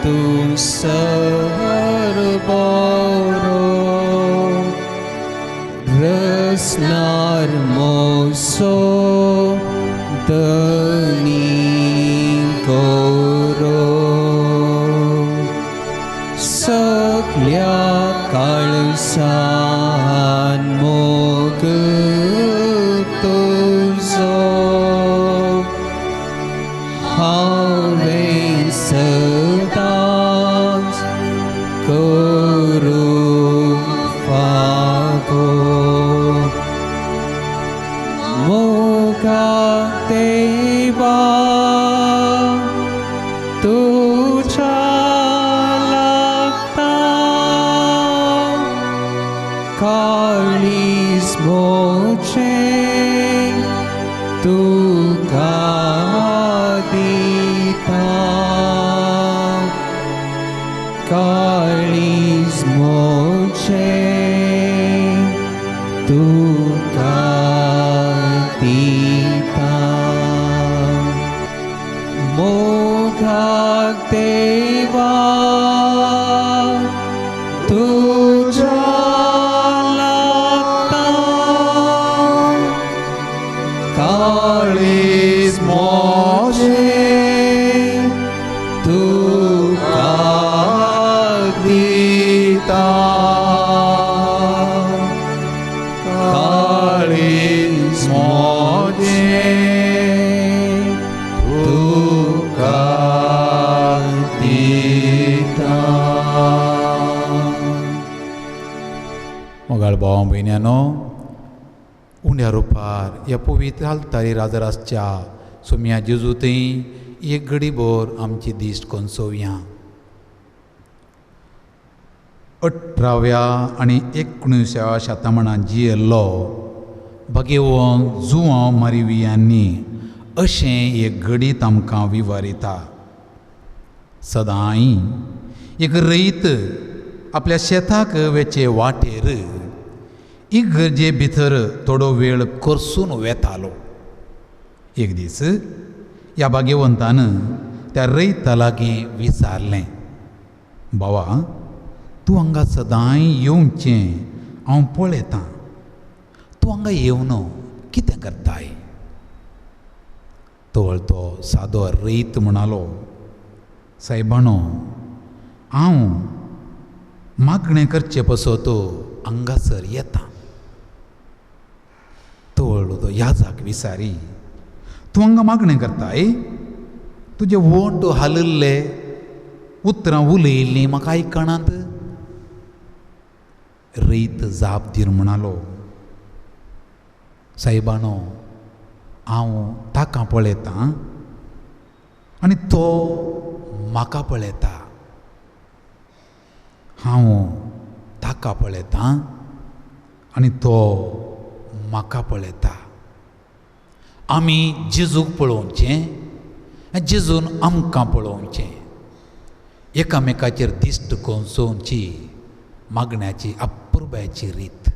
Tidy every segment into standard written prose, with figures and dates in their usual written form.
तूं सरबरो रसनार मोसो धनी गोरो सगल्या काळसान मोग तुजो हांवें सदांच करूंक फावो मोगा देवा तुज्या लागता काळीज मोचें तुका दिता काळीज मोचें तुका दिता मोगा देवा तुज्या लागता काळीज मोजें तुका दिता काळीज मोजें तुका दिता. मोगाळ भाव भयण्यानो, उण्या रुपार ह्या पवित्र आल्तारी राजरासच्या सोम्या जेजू थंय एक घडी भर आमची दिश्ट कोनसोवया. 18व्या आनी 19व्या शतमानांत जियेल्लो भगेवन जुवांव मारिवियांनी अशें एक घडीत आमकां विवारिता. सदांय एक रयत आपल्या शेताक वेचे वाटेर इगर्जे भितर थोडो वेळ करसून वेतालो. एक दीस ह्या भाग्यवंतान त्या रयता लागीं विचारलें, बाबा तूं हांगा सदांय येवचें हांव पळयतां, तूं हांगा येवन कितें करताय? तोळ तो सादो रयत म्हणालो, सायबानो हांव मागणें करचें पसत हांगासर येता. तोळ तो याजाक विसारी, तूं हांगा मागणें करताय, तुजे वोंट हालिल्ले उतरां उलयल्लीं म्हाका आयकणांत. रयत जाप दिवन म्हणालो, सायबानो हांव ताका पळयतां आनी तो म्हाका पळयता, हांव ताका पळयतां आनी तो म्हाका पळयता. आमी जेजूक पळोवचें, जेजून आमकां पळोवचें, एकामेकाचेर दिश्ट कोसोवची मागण्याची अपुरबायेची रीत.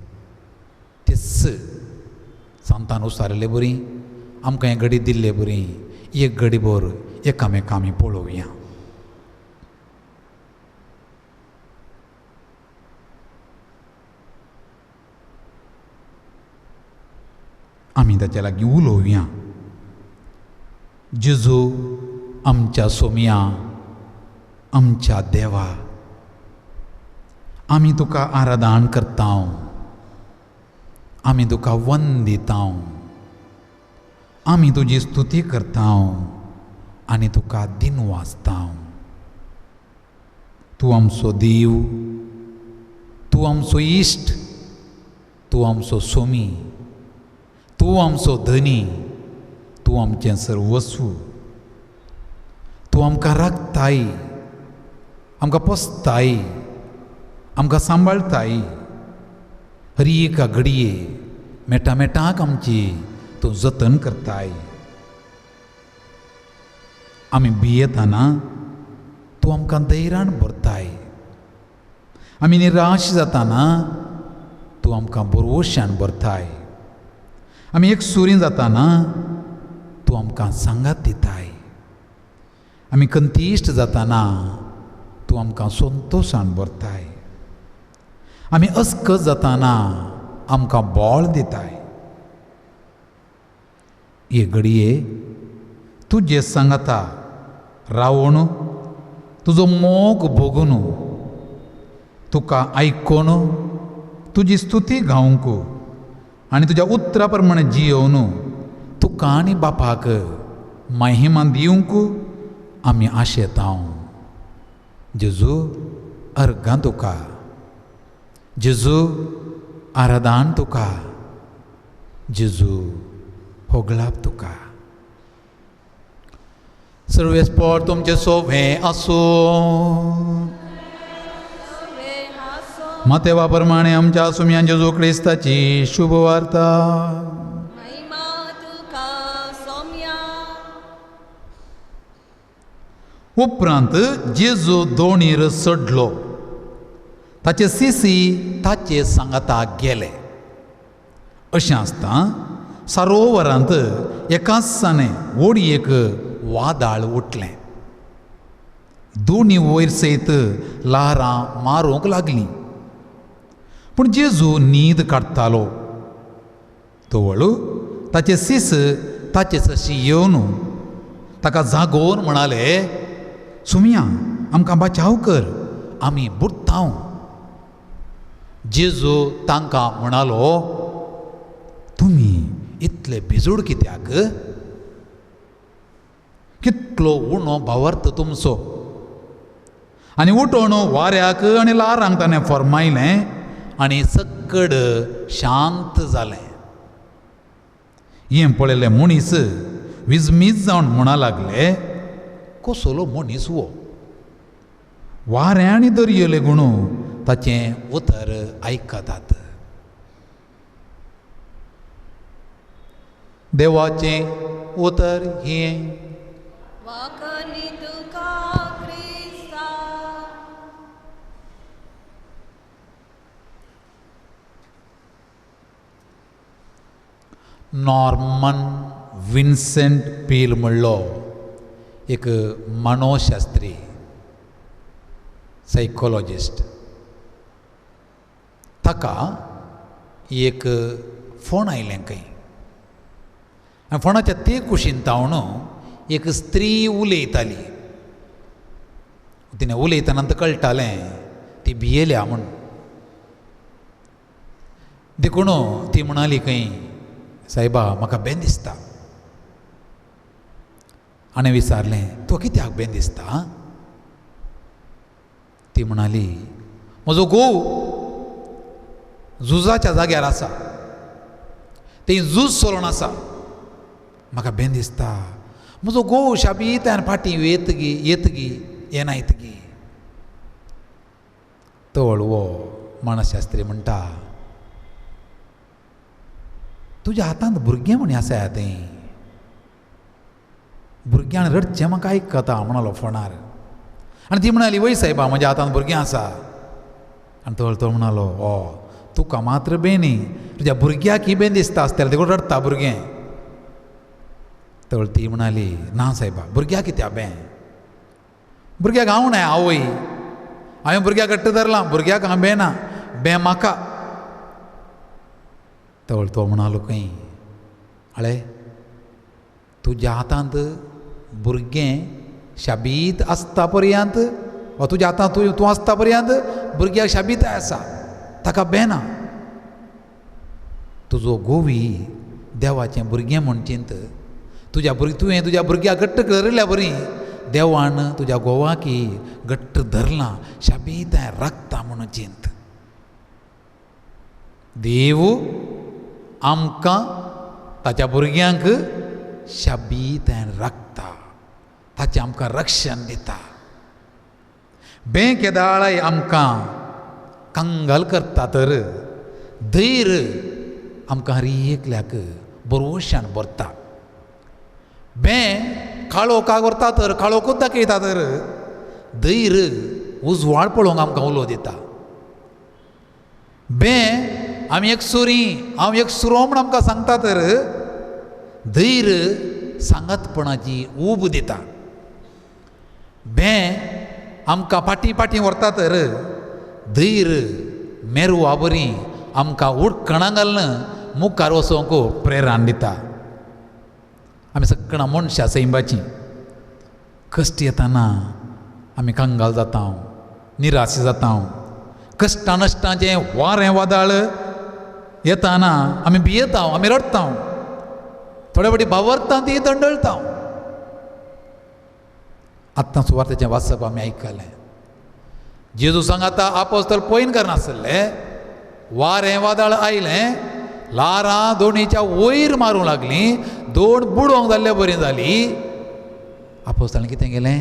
तेच सांतान उसारिल्ले बरी आमकां हें घडी दिल्ले बरी एक घडी भर एकामेका आमी पळोवया. आमी ताच्या लागीं उलोवया. जेजू आमच्या सोमया, आमच्या देवा, आमी तुका आराधन करता, आमी तुका वंदिता, आमी तुजी स्तुती करता आनी तुका दिनवासता. तूं आमचो देव, तूं आमचो इश्ट, तूं आमचो सोमी, तूं आमचो धनी, तूं आमचें सर्वस्व. तूं आमकां राखताय, आमकां पोसताय, आमकां सांबाळताय. हर एका घडये मेटा मेटाक आमची तूं जतन करताय. आमी भियेतना तूं आमकां धैर्यान भरताय. आमी निराश जाताना तूं आमकां भरवश्यान भरताय. आमी एक सुरी जाताना तूं आमकां सांगात दिताय. आमी कंतिश्ट जाताना तूं आमकां संतोशान भरताय. आमी अस्कत जाताना आमकां बळ दिताय. हे घडये तुजे सांगाता रावून तुजो मोग भोगून तुका आयकून तुजी स्तुती गावंक आनी तुज्या उतरा प्रमाणे जियोवन तुका आनी बापाक महिमा दिवंक आमी आशेता. जेजू अर्गां तुका, जेजू आराधान तुका, जेजू होगळाप तुका. सर्वेस्पोर तुमचें सोबें आसूं. मातेवा प्रमाणे आमच्या सुम्यां जेजू क्रिस्ताची शुभ वार्ता. उपरांत जेजू दोणीर चडलो, ताचे सिसी ताचे सांगाता गेले. अशें आसता सरोवरांत एकाच साने होडयेक वादळ उठलें. दोनी वयर सयत ल्हारां मारूंक लागलीं. पूण जेजू न्हीद काडटालो. तवळ ताचे सीस ताचे सशी येवन ताका जागोवन म्हणाले, सुमया आमकां बचाव कर, आमी बुडटाव. जेजू तांकां म्हणालो, तुमी इतले भिजूड कित्याक? कितलो उणो भावार्थ तुमचो. आनी उठोवन वाऱ्याक आनी ल्हारांक ताणें फर्मायलें आनी सक्कड शांत जालें. हें पळयलें मनीस विजमीत जावन म्हणा लागले, कसलो मनीस हो, वारें आनी दर्यो लेगून ताचें उतर आयकतात. देवाचें उतर हें. नॉर्मन विन्सेंट पील म्हणलो एक मनोशास्त्री, सायकोलॉजिस्ट. ताका एक फोन आयलें खंय, आनी फोनाच्या ते कुशीन तावन एक स्त्री उलयताली. तिणें उलयतना कळटालें ती भियेल्या म्हूण. देखून ती म्हणाली खंय, सायबा म्हाका बेन दिसता. आनी विचारलें, तुका कित्याक बेन दिसता? ती म्हणाली, म्हजो घोव झुजाच्या जाग्यार आसा, ती झूज चलोवन आसा, म्हाका बेन दिसता. म्हजो घोव शाबीत आनी फाटीं येतगी येतगी येनायतगी. तवळ हो मानसशास्त्री म्हणटा, तुज्या हातांत भुरगें म्हण आसा तें, भुरग्यान रडचें म्हाका आयकता म्हणालो फोनार. आनी ती म्हणाली, वय सायबा म्हज्या हातांत भुरगें आसा. आनी तवळ तो म्हणालो, ओ तुका मात्र बेनी, तुज्या भुरग्याक ही बेन दिसता आसतलें देखून रडटा भुरगें. तवळ ती म्हणाली, ना सायबा भुरग्याक कित्याक बें, भुरग्याक हांव न्हय आवय, हांवें भुरग्याक घट्ट धरलां, भुरग्याक हांव बें ना, बें म्हाका. तवळ तो म्हणालो खंय, आळे तुज्या हातांत भुरगें शाबीत आसता पर्यंत, वा तुज्या हातांत तूं आसता पर्यंत भुरग्याक शाबीत आसा, ताका बें ना. तुजो गोवी देवाचें भुरगें म्हूण चिंत, तुज्या भुरग तुवें तुज्या भुरग्याक घट्ट धरिल्ल्या बरी देवान तुज्या गोवाकी घट्ट धरलां, शाबीत राखता म्हणून चिंत. देव आमकां ताच्या भुरग्यांक शाबीत राखता, ताचें आमकां रक्षण दिता. बें केदाळाय आमकां कंगाल करता तर धैर आमकां हर एकल्याक बरोवशान भरता. बें काळोखाक व्हरता तर काळोखूच दाखयता तर धैर उजवाड पळोवंक आमकां उलो दिता. बें आमी एक सुरी, हांव एक सुरो म्हूण आमकां सांगता तर धैर सांगातपणाची ऊब दिता. बें आमकां फाटीं फाटीं व्हरता तर धैर मेरवा बरी आमकां उडकणां घालून मुखार वचोंक प्रेरण दिता. आमी सगळां मनशां सैंबाचीं कश्ट येताना आमी कंगाल जाता, निराश जाता. कश्टां नश्टांचें वारें वादळ येताना आमी भियेता, आमी रडटा, थोडे फावटी बावरता, ती दंडळटा. आत्तां सुवार्तेचें वाचप आमी आयकलें. जेजू सांगाता आपोस्तल पयन करनासले, वारें वादळ आयलें, ल्हारां दोणीच्या वयर मारूंक लागलीं, दोण बुडोवंक जाल्ले बरी जाली. आपोस्तांनी कितें केलें?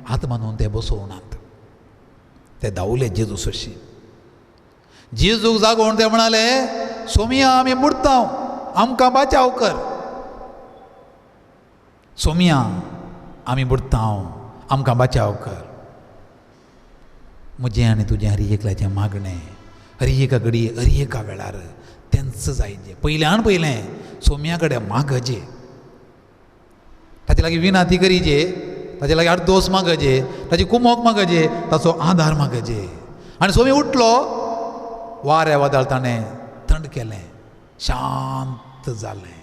हात बांदून ते बसोवनात, ते धांवले जेजू सरशी. जेजूक जागोवन ते म्हणाले, सोमिया आमी बुडता, आमकां बाचाव कर. सोमिया आमी बुडता, आमकां बाचाव कर. म्हजें आनी तुजें हर एकल्याचें मागणें हर एका घडये हर एका वेळार तेंच जायजें. पयल्यान पयलें सोम्या कडेन मागजे, ताचे लागीं विनाती करीजे, ताचे लागीं आडदोस मागजे, ताची कुमोक मागजे, ताचो आदार मागजे. आनी सोमी उठलो, वाऱ्या वादळ ताणें थंड केलें, शांत जालें.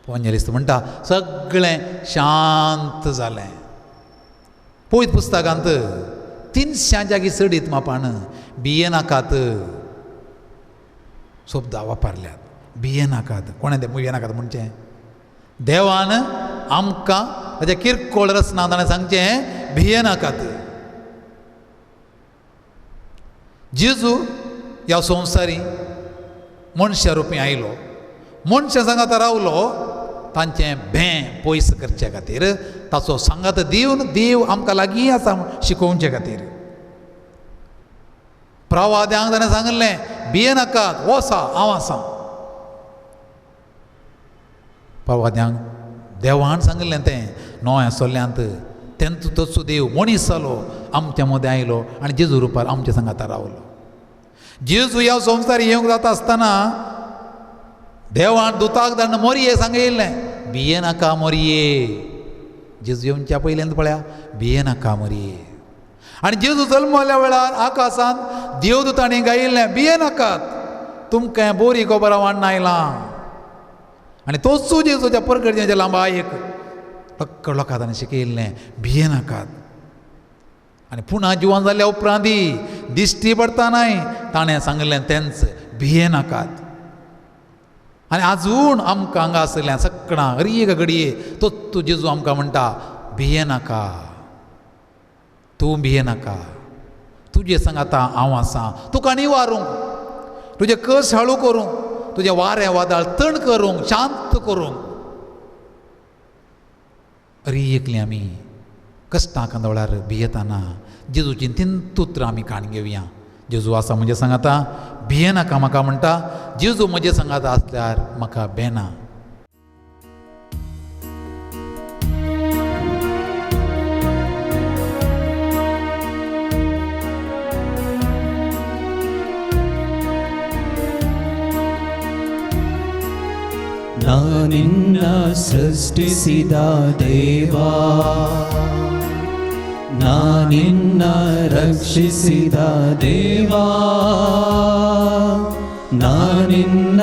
पोंजेलिस्त म्हणटा सगळें शांत जालें. पवित्र पुस्तकांत 300 जागी चडीत मापान भियेनाकात शब्द वापरल्यात. भियेनाकात, कोणें तें भियेनाकात म्हणचें? देवान आमकां ताच्या किरकोळ रचना ताणें सांगचें भियेनाकात. जेजू ह्या संवसारी मनशा रुपी आयलो, मनशां सांगाता रावलो, तांचें भें पयस करचे खातीर, ताचो सांगात दिवन देव आमकां लागीं आसा म्हूण शिकोवचे खातीर. प्रवाद्यांक ताणें सांगिल्लें भियेनाकात, वसा हांव आसा. प्रवाद्यांक देवान सांगिल्लें तें नव्या सोल्यांत तेंच तसो देव मनीस जालो, आमच्या मदें आयलो आनी जेजू रुपार आमच्या सांगाता रावलो. जेजू ह्या संवसार येवंक जाता आसतना देवान दुताक धाडून मोरये सांगयिल्लें भियेनाका मोरये. जेजू येवच्या पयल्यान पळया भियेनाका मोरये. आनी जेजू जल्मल्या वेळार आकाशांत देवदूतांनी गायिल्लें भियेनाकात, तुमकां बोरी खबर वाडून आयलां. आनी तोच जेजूच्या परगटण्याच्या लांबायेक तक्क लोकां ताणें शिकयिल्लें भियेनाकात. आनी पुणा जिवन जाल्ल्या उपरांत दिश्टी पडटा न्हय ताणें सांगिल्लें तेंच भियेनाकात. आनी आजून आमकां हांगा आशिल्ल्या सगळां हर एक घडये तोच जेजू आमकां म्हणटा भियेनाका, तूं भियेनाका, तुजे सांगाता हांव आसा, तुका निवारूंक, तुजें कस हाळू करूंक, तुजें वारें वादळ तण करूंक, शांत करूंक. अरे एकली आमी कश्टां कांदोळार भियेताना जेजूची तीन उतरां आमी काण घेवया. जेजू आसा म्हजे सांगाता भियेनाका म्हाका म्हणटा, जेजू म्हजे सांगाता आसल्यार म्हाका बेना. ನಾನಿನ್ನ ಸೃಷ್ಟಿಸಿದ ದೇವಾ, ನಾನಿನ್ನ ರಕ್ಷಿಸಿದ ದೇವಾ, ನಾನಿನ್ನ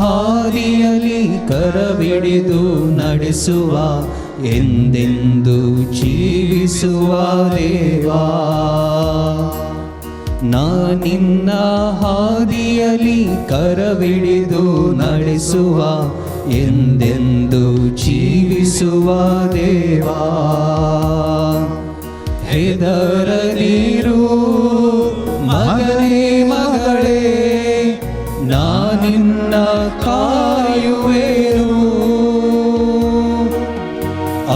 ಹಾದಿಯಲ್ಲಿ ಕರವಿಡಿದು ನಡೆಸುವ ಎಂದೆಂದು ಜೀವಿಸುವ ದೇವಾ, ನಾನಿನ್ನ ಹಾದಿಯಲ್ಲಿ ಕರವಿಡಿದು ನಡೆಸುವ ಎಂದೆಂದು ಜೀವಿಸುವ ದೇವಾ. ಹೆದರದಿರು ಮಗನೇ ಮಗಳೇ, ನಾನಿನ್ನ ಕಾಯುವೆನು,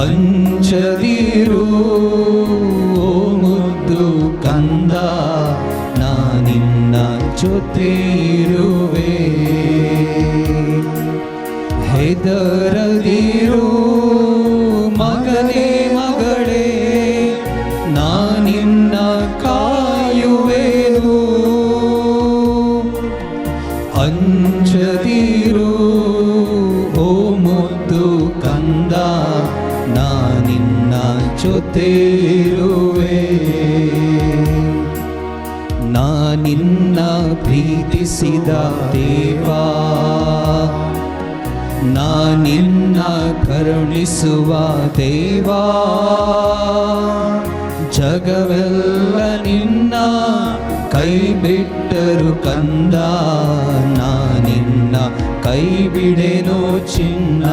ಅಂಜದಿರು ಓ ಮುದ್ದು ಕಂದ, ನಾನಿನ್ನ ಜೊತೆ ಇರುವೆ. ಹೆದರದಿರು ಮಗನೇ ಮಗಳೇ, ನಾನಿನ್ನ ಕಾಯುವೆನು, ಅಂಜದಿರು ಓ ಮುದ್ದು ಕಂದ, ನಾನಿನ್ನ ಜೊತೆ ಇರುವೆ. ನಿನ್ನ ಪ್ರೀತಿಸಿದ ದೇವಾ, ನಾ ನಿನ್ನ ಕರುಣಿಸುವ ದೇವಾ. ಜಗವೆಲ್ಲ ನಿನ್ನ ಕೈ ಬಿಟ್ಟರು ಕಂದ, ನಾ ನಿನ್ನ ಕೈ ಬಿಡೆನು ಚಿನ್ನ.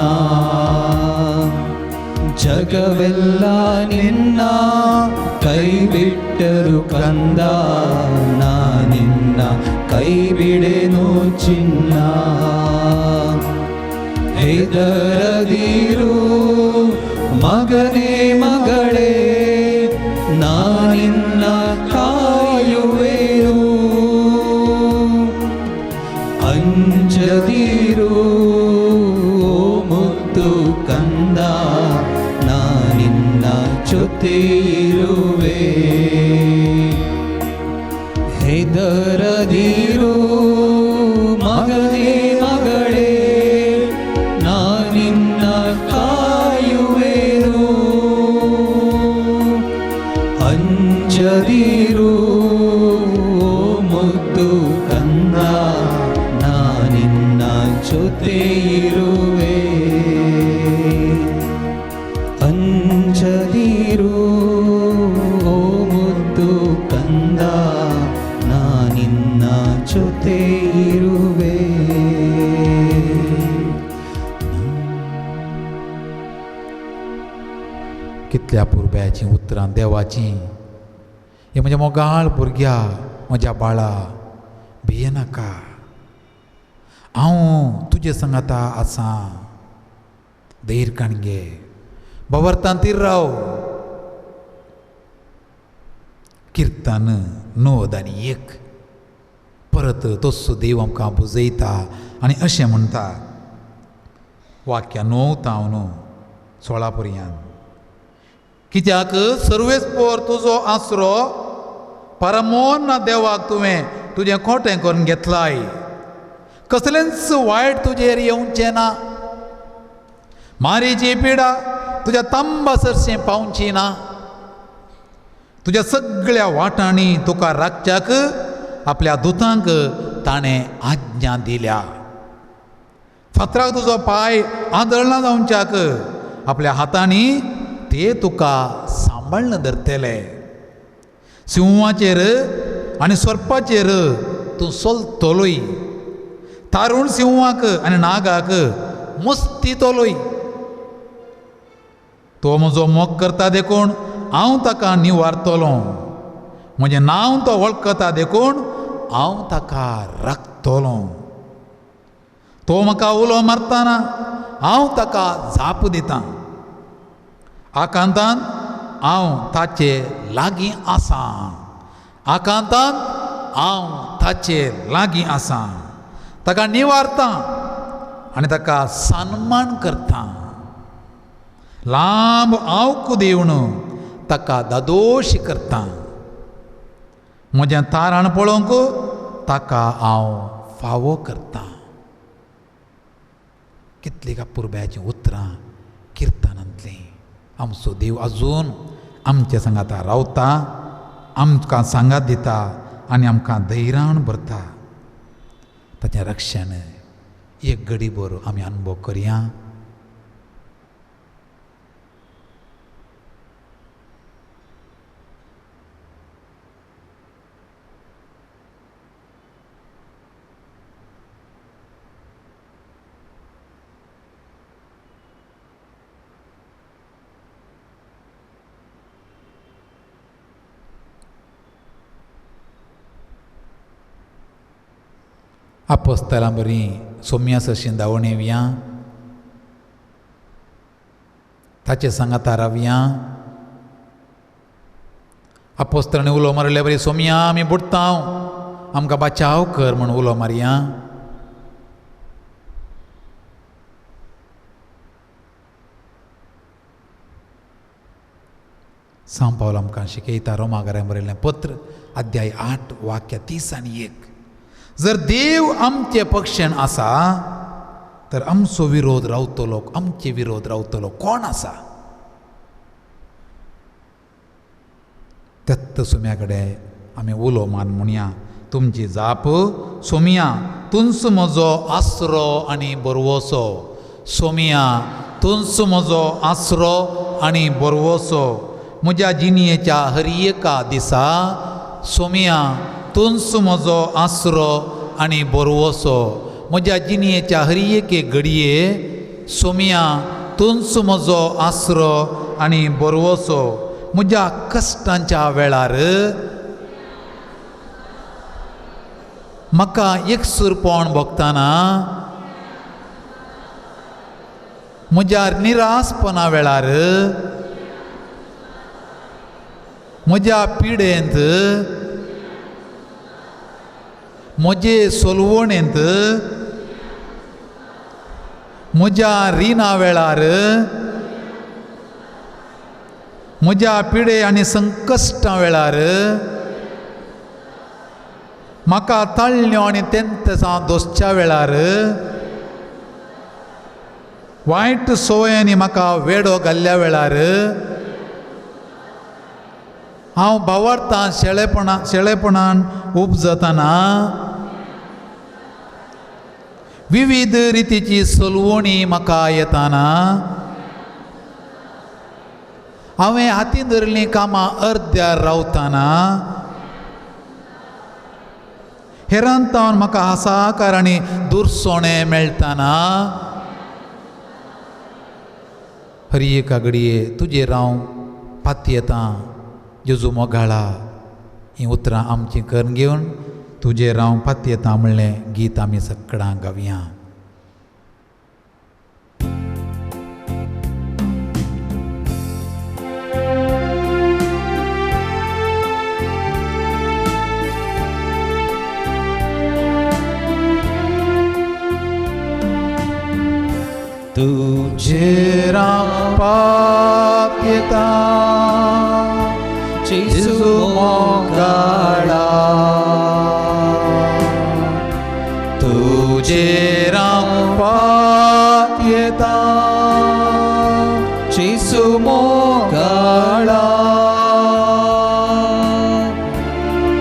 ಜಗವೆಲ್ಲ ನಿನ್ನ ಕೈ ಬಿಟ್ಟರು ಕಂದ, ನಾ ನಿನ್ನ ಕೈ ಬಿಡೆನು ಚಿನ್ನ. ಹೆದರದಿರು ಮಗನೇ ಮಗಳೇ, ನಾ ನಿನ್ನ ಕಾಯುವೆನು. ಅಂಜದಿರು ಓ ಮುದ್ದು ಕಂದ, ನಾ ನಿನ್ನ ಜೊತೆ ಇರುವೆ. ಹೆದರದಿರು ಮಗನೇ ಮಗಳೇ, ನಾ ನಿನ್ನ ಕಾಯುವೆನು. ಅಂಜದಿರು ಓ ಮುದ್ದು ಕಂದ, ನಾ ನಿನ್ನ ಜೊತೆ ಇರುವೆ. ಅಂಜದಿರು ಓ ಮುದ್ದು ಕಂದ, ನಾ ನಿನ್ನ ಜೊತೆ ಇರುವೆ. कितल्या पुरब्याचीं उतरां देवाचीं. हे म्हज्या मोगाळ भुरग्या, म्हज्या बाळा, भियेनाका, हांव तुजे सांगाता आसा. धैर्य काणगे, भवरतान तीर राव. किर्तन 91. परत तोसो देव आमकां बुजयता आनी अशें म्हणटा, वाक्या 9 तावन 16 पर्यंत. कित्याक सर्वेस्पोर तुजो आसरो परमोन देवाक तुवें तुजें खोटें करून घेतलाय, कसलेंच वायट तुजेर येवचें ना, मारीची पिडा तुज्या तांबा सरशें पावची ना. तुज्या सगळ्या वाटांनी तुका राखच्याक आपल्या दुतांक ताणें आज्ञा दिल्या. फातराक तुजो पांय आदळना जावच्याक आपल्या हातांनी ते तुका सांबाळून धरतले. सिंहाचेर आनी सोरपाचेर तूं चलतलोय, तारुण सिंहाक आनी नागाक मस्तितलोय. तो म्हजो मोग करता देखून हांव ताका निवारतलो, म्हजें नांव तो वळखता देखून हांव ताका राखतलो. तो म्हाका उलो मारतना हांव ताका जाप दितां, आकांतान हांव ताचे लागीं आसा, आकांतान हांव ताचे लागीं आसा. ताका निवारतां आनी ताका सन्मान करतां, लांब आवक दिवन ताका दादोशी करतां. म्हजें तारण पळोवंक ताका हांव फावो करतां. कितलीं पुरब्याचीं उतरां किर्तनांतलीं. आमचो देव अजून आमच्या सांगाता रावता, आमकां सांगात दिता आनी आमकां धैर्यान भरता. ताचें रक्षण एक घडी भर आमी अनुभव करया. आपोस्तलां बरी सोम्या सरशीं धांवून येवया, ताचे सांगाता रावया. आपोस्तलांनी उलो मारले बरी, सोम्या आमी बुडटा, आमकां बचाव कर म्हूण उलो मारया. सांव पावल आमकां शिकयता रोमागारां बरयल्लें पत्र अध्याय 8 वाक्य 30 आनी 1. जर देव आमचे पक्षान आसा तर आमचो विरोध रावतलो, आमचे विरोध रावतलो कोण आसा? त्याच सुम्या कडेन आमी उलो मान म्हणया, तुमची जाप, सोमिया तुंच म्हजो आसरो आनी बरवसो. सोमिया तुंच म्हजो आसरो आनी बरवसो. म्हज्या जिणयेच्या हर एका दिसा सोमिया तुंच म्हजो आसरो आनी बरवसो. म्हज्या जिणयेच्या हर एके घडये सोमिया तुंच म्हजो आसरो आनी बरवसो. म्हज्या कश्टांच्या वेळार म्हाका एकसूरपण भोगतना, म्हज्या निरासपणा वेळार, म्हज्या पिडेंत, म्हजे सोलवणेंत, म्हज्या रिणा वेळार, म्हज्या पिडे आनी संकश्टां वेळार, म्हाका ताळण्यो आनी तेंतसां दोसच्या वेळार, वायट संवयांनी म्हाका वेडो घाल्ल्या वेळार, हांव भावार्थान शेळेपणान उपजतना, विविध रितीची सलवणी म्हाका येताना, हांवें हातीन धरलीं कामां अर्द्यार रावतना, हेरांतावन म्हाका हासाकार आनी दुरसोणें मेळटना, हर एका घडये तुजेर हांव पातयेतां जेजू मोगाळा. हीं उतरां आमचीं करून घेवन तुजेर हांव पातयेतां म्हणलें गीत आमी सगळ्यां गावया. तुजेर हांव पातयेतां जेजू मोगाळा. तुजेर हांव पातयेतां जेजू मोगाळा.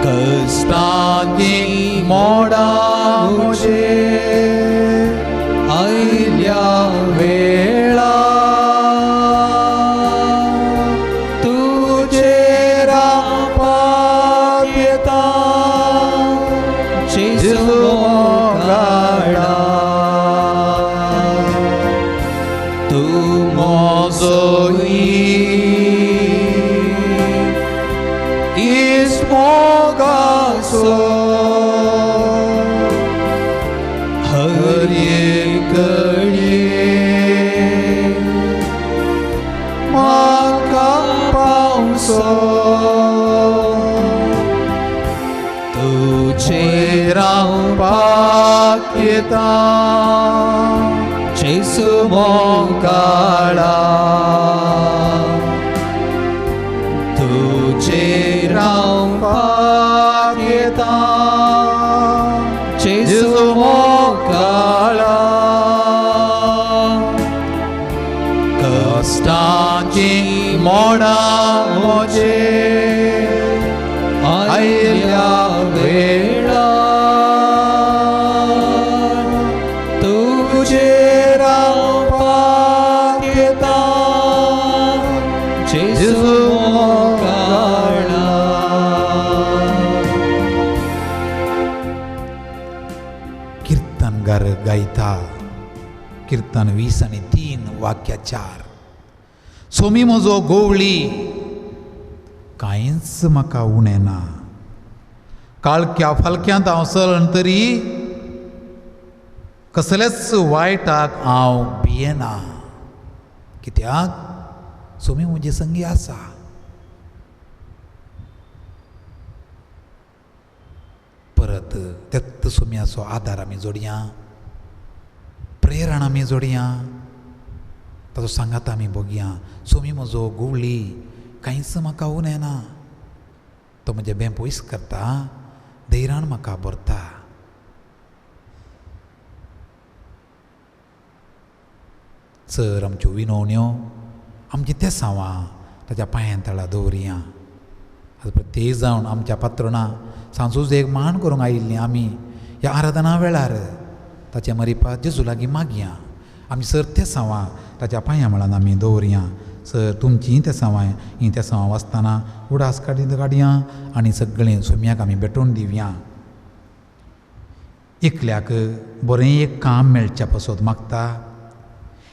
कश्टांचीं मोडां म्हजेर आयल्या वेळा, तुजेर हांव पातयेतां जेजू मोगाळा. तूं म्हजो इश्ट मोगाचो, हर एक घडये म्हाका पावसो. तुजेर हांव पातयेतां जेजू मोगाळा. तुजेर हांव पातयेतां जेजू मोगाळा. कश्टांचीं मोडां म्हजेर आयल्या वेळा, तुजेर हांव पातयेतां जेजू मोगाळा. कीर्तनगार गायता कीर्तन 20 आनी 3 वाक्य 4. सोमी म्हजो गोवळी कांयच म्हाका उणें ना. काळख्या फालक्यांत हांव चलन तरी कसलेच वायटाक हांव भियेना. कित्याक सोमी म्हजे संगी आसा. परत तेत्त सोम्याचो आदार आमी जोडया, प्रेरण आमी जोडया, ताचो सांगात आमी भोगया. सोमी म्हजो गोवळी कांयच म्हाका उणें ना. तो म्हजें बें पयस करता, धैर्यान म्हाका भरता. सर आमच्यो विनवण्यो आमचीं तेसांवां ताच्या पांयां तळा दवरया. आतां प्रत्येक जावन आमच्या पात्रणां सांजूज एक मान करूंक आयिल्लीं आमी ह्या आराधना वेळार ताचे मरिपा जेजू लागीं मागया. आमी सर तेसांवां ताच्या पांया मळान आमी दवरया. सर तुमचीं तेसांवां हीं तेसांवां वाचतना उडास काडया आनी सगळें सोम्याक आमी भेटोवन दिवया. एकल्याक बरें एक काम मेळच्या पासत मागता,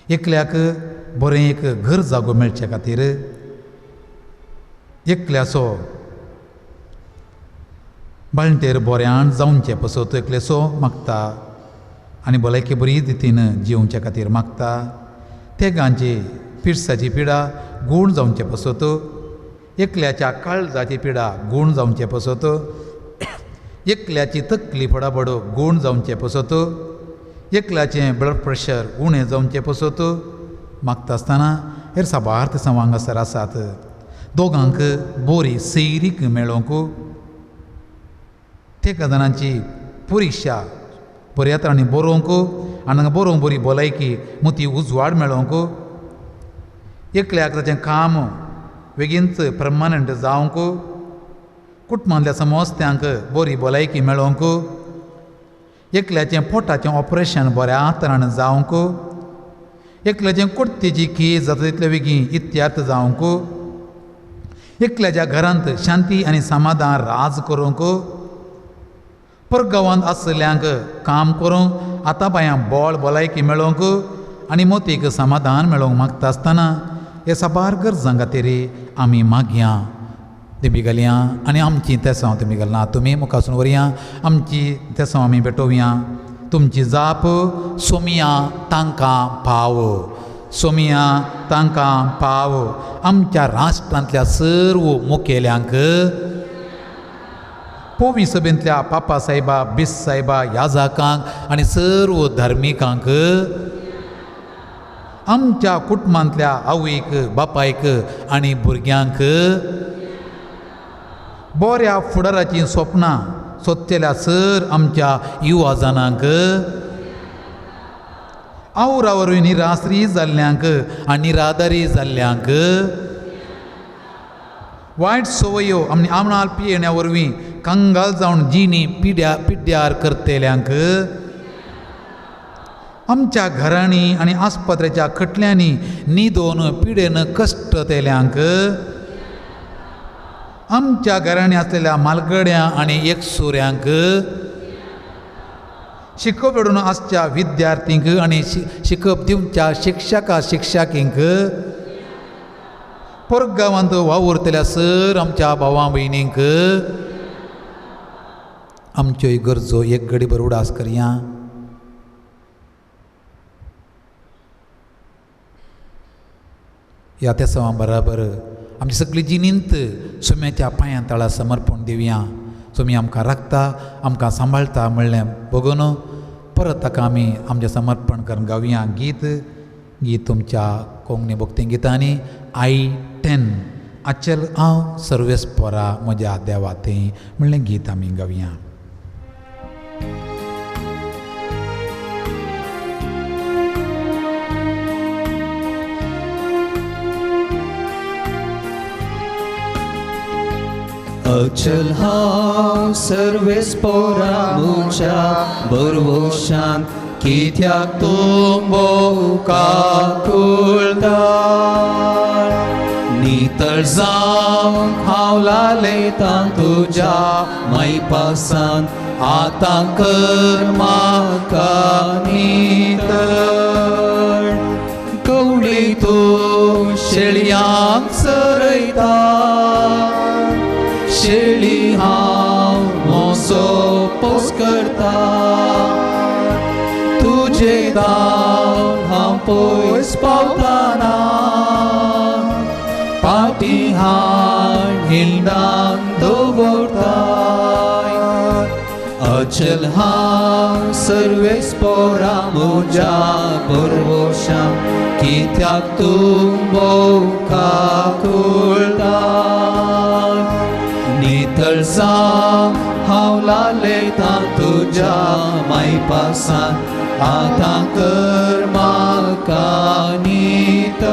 एकल्याक बरें एक घर जागो मेळचे खातीर, एकल्याचो बाळंटेर बऱ्यान जावचे पासत एकल्याचो मागता आनी भलायकी बरी रितीन जिवचे खातीर मागता. तेगांची पिरसाची पिडा गूण जावचे पासत, एकल्याच्या काळजाची पिडा गूण जावचे पासत, एकल्याची तकली फडाफड गूण जावचे पासत, एकल्याचें ब्लड प्रेशर उणें जावचे पासत मागता आसतना हेर साबार तेसांव हांगासर आसात. दोगांक बरी सैरीक मेळोवंक, तेका जाणांची परिक्षा बऱ्या तरांनी बरोवंक आनी बरोवंक बरी भलायकी मोती उजवाड मेळोवंक, एकल्याक ताचें काम बेगीनच परमनंट जावंक, कुटुंबांतल्या समस्त्यांक बरी भलायकी मेळोवंक, एकल्याचें पोटाचें ऑपरेशन बऱ्या तरान जावंक, एकल्याचें कुर्तेची केस जाता तितले बेगीन इत्यार्थ जावंक, एकल्याच्या घरांत शांती आनी समाधान राज करूंक, परगांवांत आसल्यांक काम करूंक आतां पांयां बळ भलायकी मेळोवंक आनी मोतीक समाधान मेळोवंक मागता आसतना हे साबार गरजां खातीर आमी मागया. तुमी घालया आनी आमची तेसांव तुमी घालना, तुमी मुखासून व्हरया, आमची तेसांव आमी भेटोवया. तुमची जाप सोमिया तांकां पाव, सोमिया तांकां पाव. आमच्या राष्ट्रांतल्या सर्व मुखेल्यांक, पोवी सभेंतल्या पापा साहेबा, बिस साहेबा, याजाकांक आनी सर्व धार्मिकांक, आमच्या कुटुंबांतल्या आवयक, बापायक आनी भुरग्यांक, बऱ्या फुडाराचीं स्वप्नां सोदतल्या सर आमच्या युवा जाणांक, आवरा वरवीं निराश्री जाल्ल्यांक आनी निराधारी जाल्ल्यांक, वायट संवयो आनी आमणाल पियेण्या वरवीं कंगाल जावन जिणी पिड्ड्यार करतल्यांक, आमच्या घरांनी आनी आस्पत्रेच्या खटल्यांनी न्हिदोन पिडेन कश्टतेल्यांक, आमच्या घरांनी आसलेल्या मालगड्यां आनी एकसुऱ्यांक, शिकप जोडून आसच्या विद्यार्थींक आनी शिकप दिवच्या शिक्षका शिक्षकींक, परगांवांत वावुरतल्या सर आमच्या भावां भयणींक आमच्यो गरजो एक घडी भर उडास करया. ह्या तेसांवां बराबर आमची सगळी जिणेंत सोम्याच्या पांयां तळा समर्पण दिवया. सोमी आमकां राखता, आमकां सांबाळटा म्हणलें बगून परत ताका आमी आमचें समर्पण करून गावया गीत. गीत तुमच्या कोंकणी भक्ती गितांनी I 10 अचल हांव सर्वेस पोरा म्हज्या देवा तें म्हणलें गीत आमी गावया. अचल हांव सर्वेस पोरा म्हज्या भरवशान, कित्याक तूं भोव काकुळटा, नितळ जावंक हांव लालयतां तुज्या मायपासान, आतां कर म्हाका नितळ. कवळी तूं शेळयांक चरयता, शेळी हांव मोसो पोस करता, तुजे दाव हांव पयस पावताना, पाटी हाड हिंडान दवरता. अचल हांव सर्वेस पोरा म्हज्या भरवशान, कित्याक तूं भोव काकुळटा, नितळ जावंक हांव लालयतां तुज्या मायपासान, आतां कर म्हाका नितळ.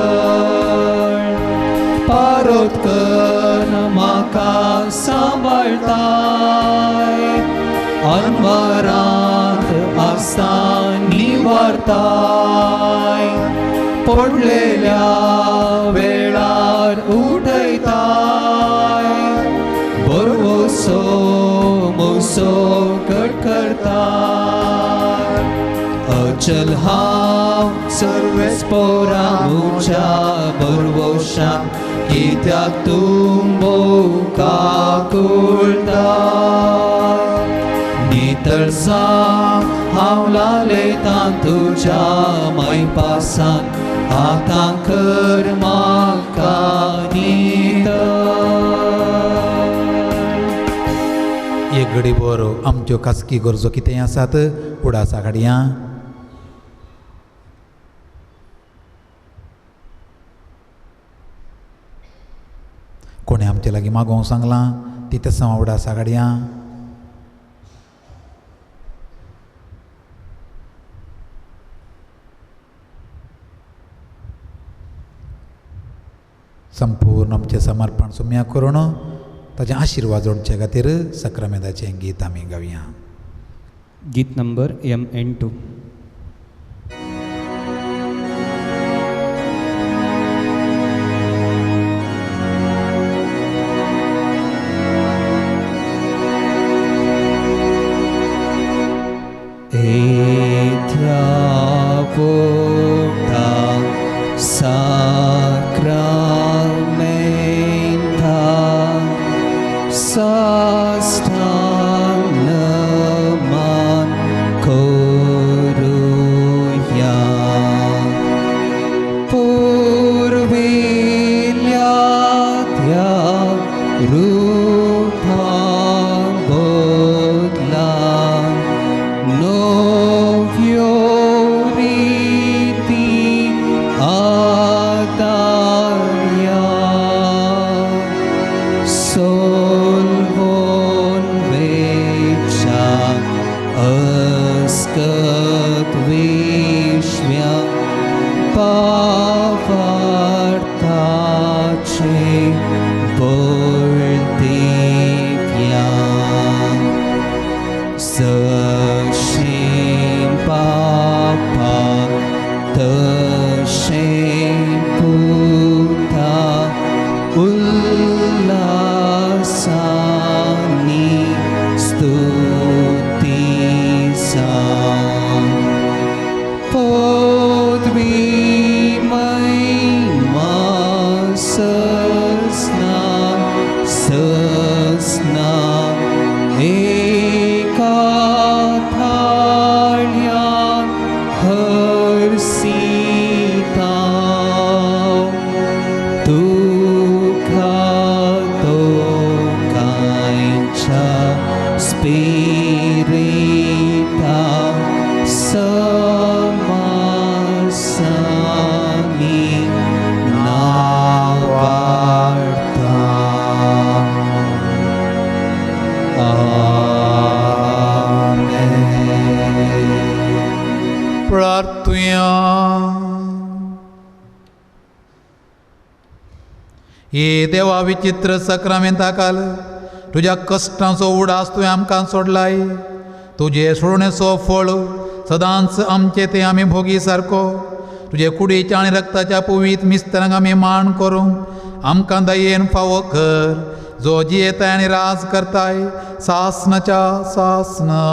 पारोत कर म्हाका सांबाळताय, अनवरांत आसता निवारताय पडलेल्या वेळार उठयताय बरवसो मोसो कट करताय अचल हांव सर्वेस पोरामुच्या बरवशान कित्याक तूं भोव काकुळटा नितळसा हांव लालयतां तुज्या मायपासान आतां कर म्हाका नितळ. एक घडी बरो आमच्यो खासगी गरजो कितें आसात उडासा काडया. कोणें आमचे लागीं मागोवंक सांगलां ती तसां उडासा काडया. संपूर्ण आमचें समर्पण सुम्या करून ताजें आशिर्वाद जोडचे खातीर सक्रामेंताचें गीत आमी गावया. गीत नंबर MN2. हे देवा विचित्र सक्रामेंता काल तुज्या कश्टांचो उडास तुवें आमकां सोडलाय. तुजे सोडणेचो फळ सदांच आमचे ते आमी भोगी सारको. तुजे कुडीच्या आनी रक्ताच्या पुवीत मिस्तरांक आमी मान करूंक आमकां दयेन फावो कर, जो जियेताय आनी राज करताय सासनाच्या सासना.